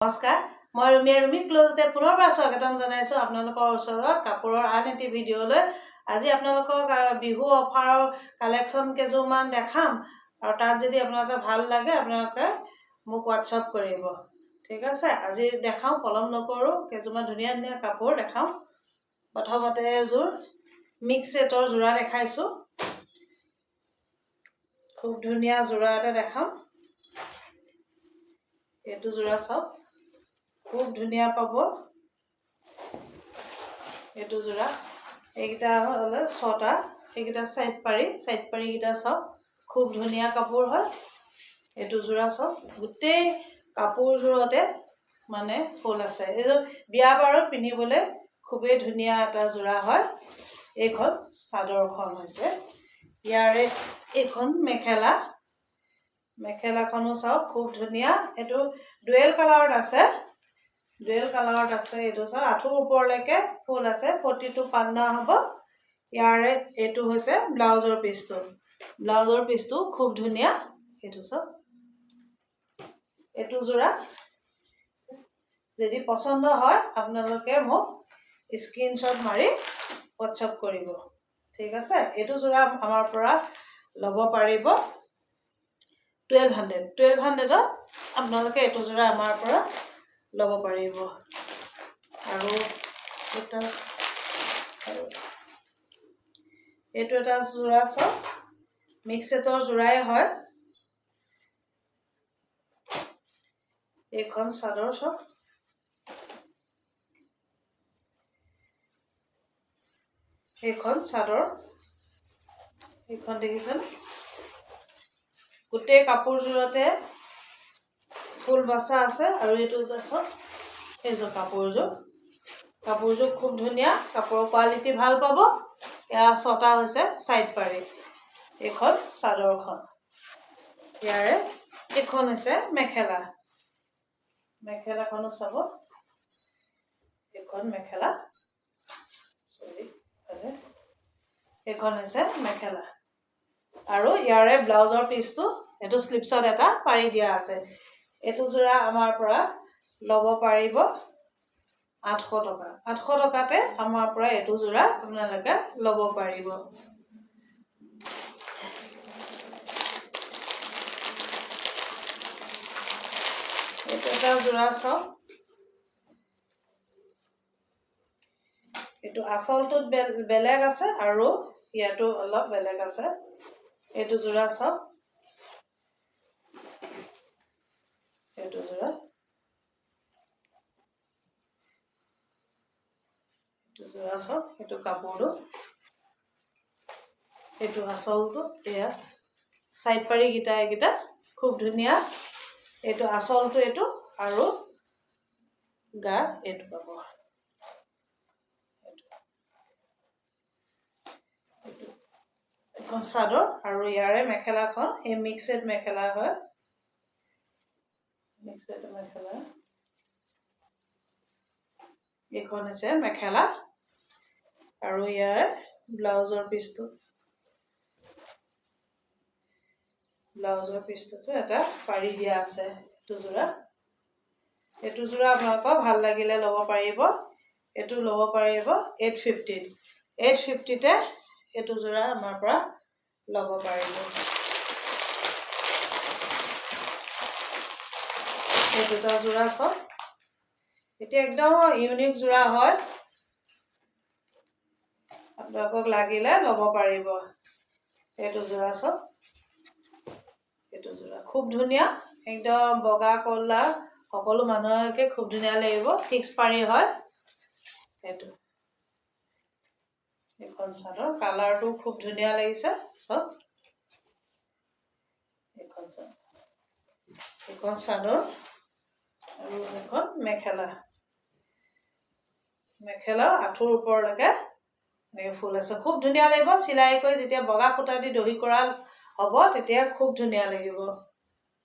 নমস্কাৰ, মই ৰুমিয়া, ৰুমি ক্ল'জতে পুনৰবাৰ স্বাগতম জনাইছোঁ আপোনালোকৰ ওচৰত কাপোৰৰ আন এটি ভিডিঅ'লৈ। আজি আপোনালোকক বিহু অফাৰৰ কালেকশ্যন কেইযোৰমান দেখাম আৰু তাত যদি আপোনালোকে ভাল লাগে, আপোনালোকে মোক হোৱাটছআপ কৰিব। ঠিক আছে, আজি দেখাওঁ, পলম নকৰোঁ, কেইযোৰমান ধুনীয়া ধুনীয়া কাপোৰ দেখাওঁ। প্ৰথমতে এযোৰ মিক্স ছেটৰ যোৰা দেখাইছোঁ। খুব ধুনীয়া যোৰা এটা দেখাম। এইটো যোৰা চাওক, খুব ধুনীয়া পাব এইটো যোৰা। এইকেইটা হ'লে ছটা, এইকেইটা চাইড পাৰি, চাইড পাৰিকেইটা চাওক, খুব ধুনীয়া কাপোৰ হয়। এইটো যোৰা চাওক, গোটেই কাপোৰযোৰতে মানে ফুল আছে। এইযোৰ বিয়া বাৰুত পিন্ধিবলৈ খুবেই ধুনীয়া এটা যোৰা হয়। এইখন চাদৰখন হৈছে ইয়াৰে। এইখন মেখেলা, মেখেলাখনো চাওক, খুব ধুনীয়া। এইটো ডুৱেল কালাৰত আছে, ডুৱেল কালাৰত আছে। এইটো চাওক, আঁঠুৰ ওপৰলৈকে ফুল আছে। 42 পান্না হ'ব ইয়াৰে। এইটো হৈছে ব্লাউজৰ পিচটো। ব্লাউজৰ পিচটো খুব ধুনীয়া। এইটো চাওক। এইটো যোৰা যদি পচন্দ হয়, আপোনালোকে মোক স্ক্ৰীনশ্বট মাৰি হোৱাটছআপ কৰিব। ঠিক আছে, এইটো যোৰা আমাৰ পৰা ল'ব পাৰিব 1200। 1200ত আপোনালোকে এইটো যোৰা আমাৰ পৰা ল'ব পাৰিব। আৰু এটা, এইটো এটা যোৰা চাওক, মিক্স ছেটৰ যোৰাই হয়। এইখন চাদৰ চাওক। এইখন চাদৰ, এইখন দেখিছেনে? গোটেই কাপোৰযোৰতে ফুল বাচা আছে। আৰু এইটো চাওক, এইযোৰ কাপোৰযোৰ, কাপোৰযোৰ খুব ধুনীয়া, কাপোৰৰ কোৱালিটি ভাল পাব। এয়া ছটা হৈছে চাইড পাৰি। এইখন চাদৰখন ইয়াৰে। এইখন হৈছে মেখেলা, মেখেলাখনো চাব। এইখন মেখেলা, চৰি, এইখন হৈছে মেখেলা। আৰু ইয়াৰে ব্লাউজৰ পিচটো, এইটো শ্লিপছত এটা পাৰি দিয়া আছে। এইটো যোৰা আমাৰ পৰা ল'ব পাৰিব 800 টকা। 800 টকাতে আমাৰ পৰা এইটো যোৰা আপোনালোকে ল'ব পাৰিব। এইটো এটা যোৰা চাওক। এইটো আচলটোত বেলেগ আছে আৰু ইয়াতো অলপ বেলেগ আছে। এইটো যোৰা চাওক। এইটো যোৰা, এইটো যোৰা চাওক। এইটো কাপোৰটো, এইটো আচলটো। এয়া চাইড পাৰিকেইটা, এইকেইটা খুব ধুনীয়া। এইটো আচলটো এইটো আৰু গা এইটো পাব। এইটো এখন চাদৰ আৰু ইয়াৰে মেখেলাখন, এই মিক্সেড মেখেলা হয়, মিক্সেড মেখেলা। এইখন হৈছে মেখেলা আৰু ইয়াৰ ব্লাউজৰ পিচটো। ব্লাউজৰ পিচটোতো এটা পাৰি দিয়া আছে। এইটো যোৰা, এইটো যোৰা আপোনালোকৰ ভাল লাগিলে ল'ব পাৰিব। এইটো ল'ব পাৰিব 850ত। 850তে এইটো যোৰা আমাৰ পৰা ল'ব পাৰিব। এই দুটা যোৰা চাওক। এতিয়া একদম ইউনিক যোৰা হয়, আপোনালোকক লাগিলে ল'ব পাৰিব। এইটো যোৰা চাওক। এইটো যোৰা খুব ধুনীয়া, একদম বগা ক'লা সকলো মানুহকে খুব ধুনীয়া লাগিব। ফিক্স পাৰি হয় এইটো। এইখন চাদৰ কালাৰটো খুব ধুনীয়া লাগিছে, চাওক। এইখন চাওক, এইখন চাদৰ আৰু এখন মেখেলা। মেখেলা আঁঠুৰ ওপৰলৈকে এনেকৈ ফুল আছে। খুব ধুনীয়া লাগিব। চিলাই কৰি যেতিয়া বগা সূতা দি দহি কৰা হ'ব, তেতিয়া খুব ধুনীয়া লাগিব।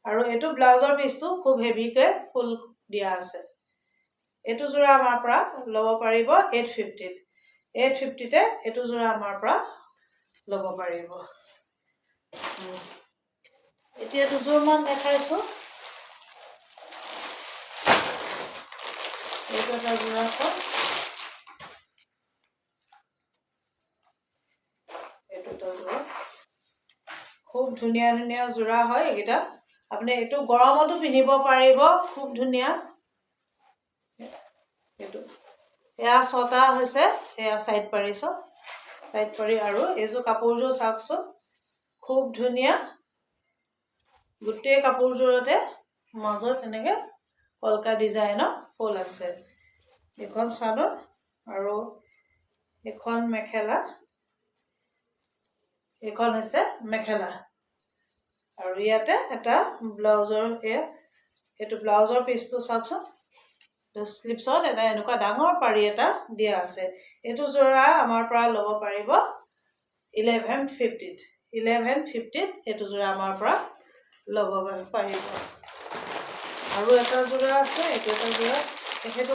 আৰু এইটো ব্লাউজৰ পিচটো খুব হেভিকৈ ফুল দিয়া আছে। এইটো যোৰা আমাৰ পৰা ল'ব পাৰিব 850ত। 850তে এইটো যোৰা আমাৰ পৰা ল'ব পাৰিব। এতিয়া দুযোৰমান দেখাইছোঁ। এইটো এটা যোৰা চাওক। এইটো এটা যোৰা, খুব ধুনীয়া ধুনীয়া যোৰা হয় এইকেইটা। আপুনি এইটো গৰমতো পিন্ধিব পাৰিব, খুব ধুনীয়া এইটো। এয়া ছটা হৈছে। এয়া চাইড পাৰি চাওক, চাইড পাৰি। আৰু এইযোৰ কাপোৰযোৰ চাওকচোন, খুব ধুনীয়া। গোটেই কাপোৰযোৰতে মাজত এনেকৈ কলকা ডিজাইনৰ ফুল আছে। এইখন চাদৰ আৰু এইখন মেখেলা। এইখন হৈছে মেখেলা। আৰু ইয়াতে এটা ব্লাউজৰ, এইটো ব্লাউজৰ পিচটো চাওকচোন। শ্লিভছত এটা এনেকুৱা ডাঙৰ পাৰি এটা দিয়া আছে। এইটো যোৰা আমাৰ পৰা ল'ব পাৰিব 1150ত। 1150ত এইটো যোৰা আমাৰ পৰা ল'ব পাৰিব। আৰু এটা যোৰা আছে, এইটো এটা যোৰা। সেইটো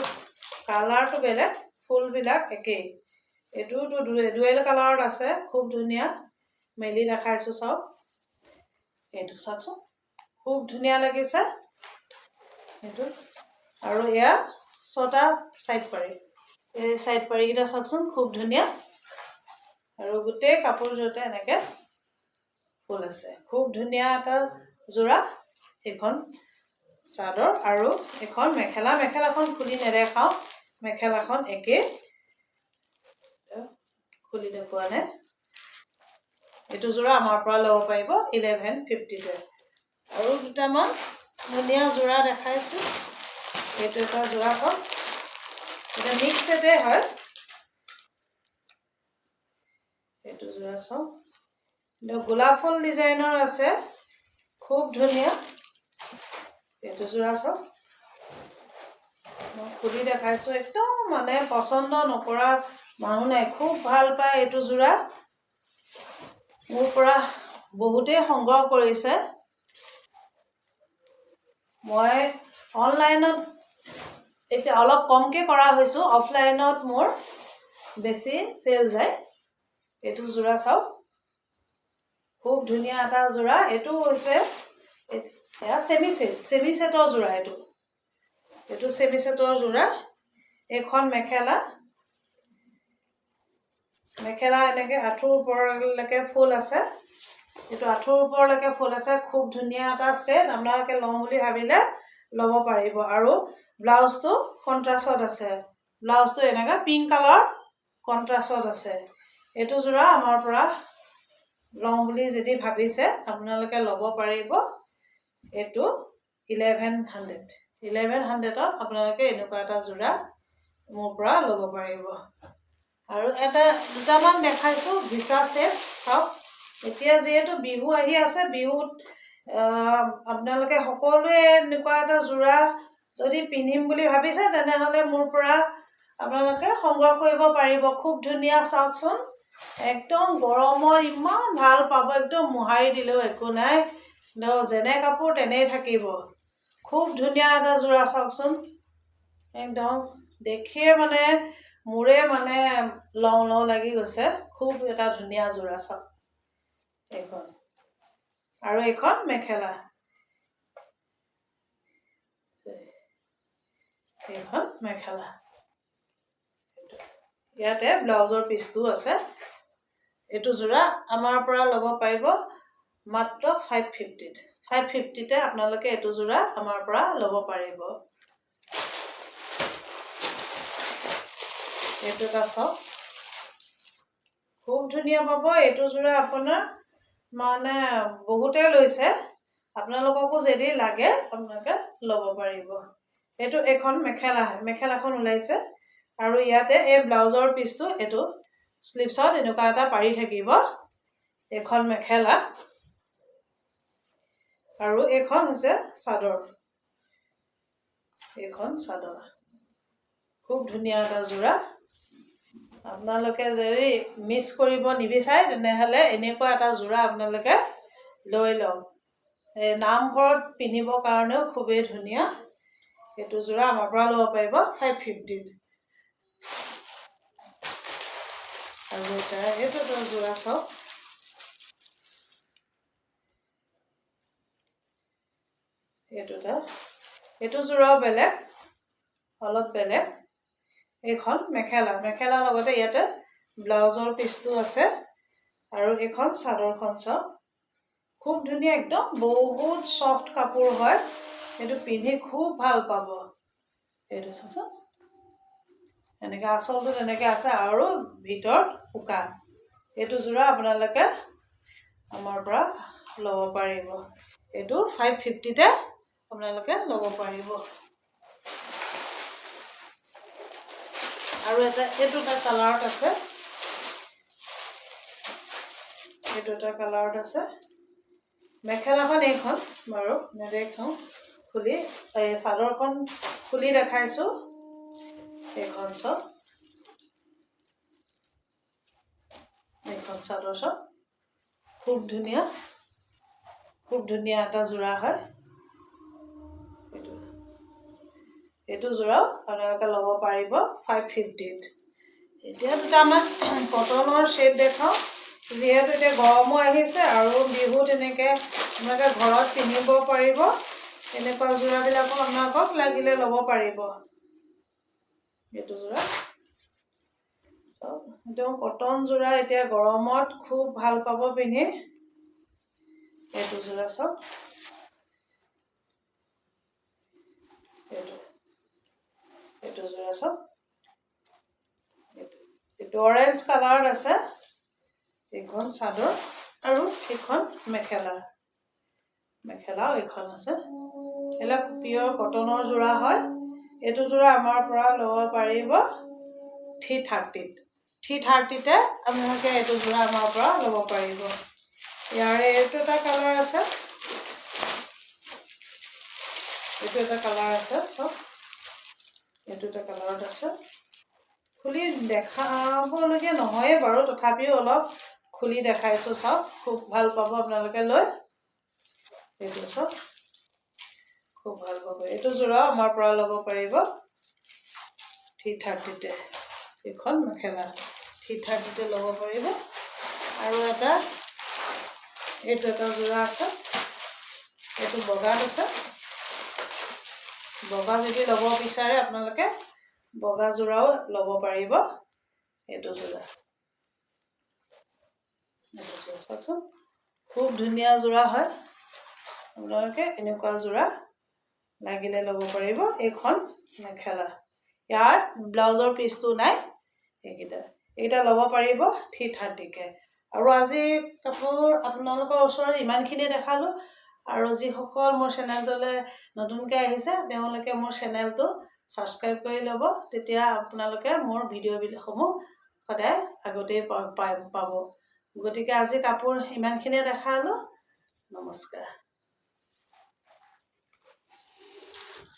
কালাৰটো বেলেগ, ফুলবিলাক একেই। এইটোতো ডুৱেল কালাৰত আছে, খুব ধুনীয়া। মেলি দেখাইছোঁ, চাওক। এইটো চাওকচোন, খুব ধুনীয়া লাগিছে এইটো। আৰু এয়া ছটা চাইড পাৰি। এই চাইড পাৰিকেইটা চাওকচোন, খুব ধুনীয়া। আৰু গোটেই কাপোৰযোৰতে এনেকৈ ফুল আছে। খুব ধুনীয়া এটা যোৰা। এইখন চাদৰ আৰু এখন মেখেলা। মেখেলাখন খুলি নেদেখাওঁ, মেখেলাখন একেই, খুলি দেখুওৱা নাই। এইটো যোৰা আমাৰ পৰা ল'ব পাৰিব 1150তে। আৰু দুটামান ধুনীয়া যোৰা দেখাইছোঁ। এইটো এটা যোৰা চাওক। এটা মিক্স ছেটেই হয়। এইটো যোৰা চাওক, গোলাপ ফুল ডিজাইনৰ আছে, খুব ধুনীয়া। এইটো যোৰা চাওক, মই খুলি দেখাইছোঁ। একদম মানে পচন্দ নকৰা মানুহ নাই, খুব ভাল পায় এইটো যোৰা। মোৰ পৰা বহুতেই সংগ্ৰহ কৰিছে। মই অনলাইনত এতিয়া অলপ কমকৈ কৰা হৈছোঁ, অফলাইনত মোৰ বেছি চেল যায়। এইটো যোৰা চাওক, খুব ধুনীয়া এটা যোৰা। এইটো হৈছে এয়া ছেমি ছেট, ছেমি ছেটৰ যোৰা এইটো। এইটো ছেমি ছেটৰ যোৰা। এইখন মেখেলা। মেখেলা এনেকৈ আঁঠুৰ ওপৰলৈকে ফুল আছে। এইটো আঁঠুৰ ওপৰলৈকে ফুল আছে। খুব ধুনীয়া এটা ছেট। আপোনালোকে ল'ম বুলি ভাবিলে ল'ব পাৰিব। আৰু ব্লাউজটো কণ্ট্ৰাষ্টত আছে। ব্লাউজটো এনেকৈ পিংক কালাৰ কণ্ট্ৰাষ্টত আছে। এইটো যোৰা আমাৰ পৰা লওঁ বুলি যদি ভাবিছে, আপোনালোকে ল'ব পাৰিব। এইটো 1100। 1100ত আপোনালোকে এনেকুৱা এটা যোৰা মোৰ পৰা ল'ব পাৰিব। আৰু এটা দুটামান দেখাইছোঁ ঘিচা ছেট, চাওক। এতিয়া যিহেতু বিহু আহি আছে, বিহুত আপোনালোকে সকলোৱে এনেকুৱা এটা যোৰা যদি পিন্ধিম বুলি ভাবিছে, তেনেহ'লে মোৰ পৰা আপোনালোকে সংগ্ৰহ কৰিব পাৰিব। খুব ধুনীয়া, চাওকচোন। একদম গৰমত ইমান ভাল পাব, একদম মোহাৰি দিলেও একো নাই, যেনে কাপোৰ তেনেই থাকিব। খুব ধুনীয়া এটা যোৰা, চাওকচোন। একদম দেখিয়ে মানে মোৰে মানে লওঁ লওঁ লাগি গৈছে। খুব এটা ধুনীয়া যোৰা, চাওক এইখন। আৰু এইখন মেখেলা। এইখন মেখেলা। ইয়াতে ব্লাউজৰ পিচটোও আছে। এইটো যোৰা আমাৰ পৰা ল'ব পাৰিব মাত্ৰ 550ত। 550তে আপোনালোকে এইটো যোৰা আমাৰ পৰা ল'ব পাৰিব। এইটো এটা চাওক, খুব ধুনীয়া পাব এইটো যোৰা। আপোনাৰ মানে বহুতে লৈছে, আপোনালোককো যদি লাগে আপোনালোকে ল'ব পাৰিব। এইটো এইখন মেখেলা, মেখেলাখন ওলাইছে। আৰু ইয়াতে এই ব্লাউজৰ পিচটো, এইটো শ্লিভছত এনেকুৱা এটা পাৰি থাকিব। এইখন মেখেলা আৰু এইখন হৈছে চাদৰ। এইখন চাদৰ। খুব ধুনীয়া এটা যোৰা। আপোনালোকে যদি মিছ কৰিব নিবিচাৰে, তেনেহ'লে এনেকুৱা এটা যোৰা আপোনালোকে লৈ লওক। এই নামঘৰত পিন্ধিবৰ কাৰণেও খুবেই ধুনীয়া। এইটো যোৰা আমাৰ পৰা ল'ব পাৰিব 550ত। আৰু এটা, এইটো এটা যোৰা চাওক। এইটো এটা, এইটো যোৰাও বেলেগ। অলপ বেলেগ। এইখন মেখেলা। মেখেলাৰ লগতে ইয়াতে ব্লাউজৰ পিচটো আছে। আৰু এইখন চাদৰখন চাওক, খুব ধুনীয়া, একদম বহুত ছফ্ট কাপোৰ হয়। এইটো পিন্ধি খুব ভাল পাব। এইটো চাওকচোন, এনেকৈ আচলটো তেনেকৈ আছে আৰু ভিতৰত উকা। এইটো যোৰা আপোনালোকে আমাৰ পৰা ল'ব পাৰিব। এইটো 550তে আপোনালোকে ল'ব পাৰিব। আৰু এটা, এইটো এটা কালাৰত আছে। এইটো এটা কালাৰত আছে। মেখেলাখন এইখন বাৰু নেদেখাওঁ খুলি, এই চাদৰখন খুলি দেখাইছোঁ। এইখন চাওক, এইখন চাদৰ চাওক, খুব ধুনীয়া, খুব ধুনীয়া এটা যোৰা হয় এইটো। এইটো যোৰাও আপোনালোকে ল'ব পাৰিব 550ত। এতিয়া দুটামান কটনৰ শ্বেড দেখাওঁ। যিহেতু এতিয়া গৰমো আহিছে আৰু বিহু তেনেকৈ আপোনালোকে ঘৰত পিন্ধিব পাৰিব, এনেকুৱা যোৰাবিলাকো আপোনালোকক লাগিলে ল'ব পাৰিব। এইটো যোৰা চাওক, একদম কটন যোৰা, এতিয়া গৰমত খুব ভাল পাব পিন্ধি। এইটো যোৰা চাওক, এইটো যোৰা চাওক। এইটো অৰেঞ্জ কালাৰত আছে। এইখন চাদৰ আৰু এইখন মেখেলা। মেখেলাও এইখন আছে। এইবিলাক পিয়ৰ কটনৰ যোৰা হয়। এইটো যোৰা আমাৰ পৰা ল'ব পাৰিব 330ত। 330তে আপোনালোকে এইটো যোৰা আমাৰ পৰা ল'ব পাৰিব। ইয়াৰে এইটো এটা কালাৰ আছে। এইটো এটা কালাৰ আছে চাওক, এইটো এটা কালাৰত আছে। খুলি দেখাবলগীয়া নহয়ে বাৰু, তথাপিও অলপ খুলি দেখাইছোঁ। চাওক, খুব ভাল পাব আপোনালোকে লৈ। এইটো চাওক, খুব ভাল পাব। এইটো যোৰা আমাৰ পৰা ল'ব পাৰিব 330তে। এইখন মেখেলা 330তে ল'ব পাৰিব। আৰু এটা, এইটো এটা যোৰা আছে। এইটো বগাত আছে। বগা যদি ল'ব বিচাৰে আপোনালোকে, বগা যোৰাও ল'ব পাৰিব। এইটো যোৰা চাওকচোন, খুব ধুনীয়া যোৰা হয়। আপোনালোকে এনেকুৱা যোৰা লাগিলে ল'ব পাৰিব। এইখন মেখেলা, ইয়াত ব্লাউজৰ পিচটো নাই। এইকেইটা ল'ব পাৰিব 330কে। আৰু আজি কাপোৰ আপোনালোকৰ ওচৰত ইমানখিনিয়ে দেখালোঁ। আৰু যিসকল মোৰ চেনেলটোলৈ নতুনকৈ আহিছে, তেওঁলোকে মোৰ চেনেলটো ছাবস্ক্ৰাইব কৰি ল'ব। তেতিয়া আপোনালোকে মোৰ ভিডিঅ'সমূহ সদায় আগতেই পাব। গতিকে আজি কাপোৰ ইমানখিনিয়ে দেখালোঁ। নমস্কাৰ।